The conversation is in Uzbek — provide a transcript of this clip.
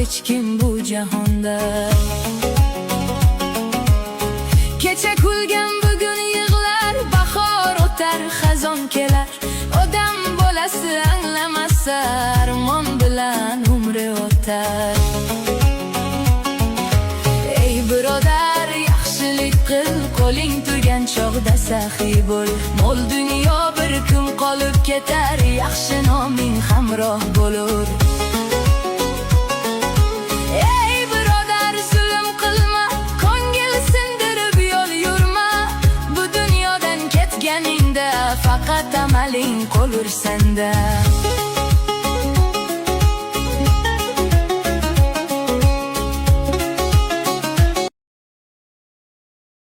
Hech kim bu jahonda. Kecha kulgan bugun yig'lar, bahor o'tar, xazon kelar. Odam bolasi anglamasa, armon bilan umri o'tar. Ey birodar, yaxshilik qil, qo'ling turgan chog'da saxiy bo'l. Mol dunyo bir kun qolib ketar, yaxshi noming hamroh bo'lur. Ey birodar, zulm qilma, ko'ngil sindirib yo'l yurma. Bu dunyodan ketganingda faqat amaling qolur senda.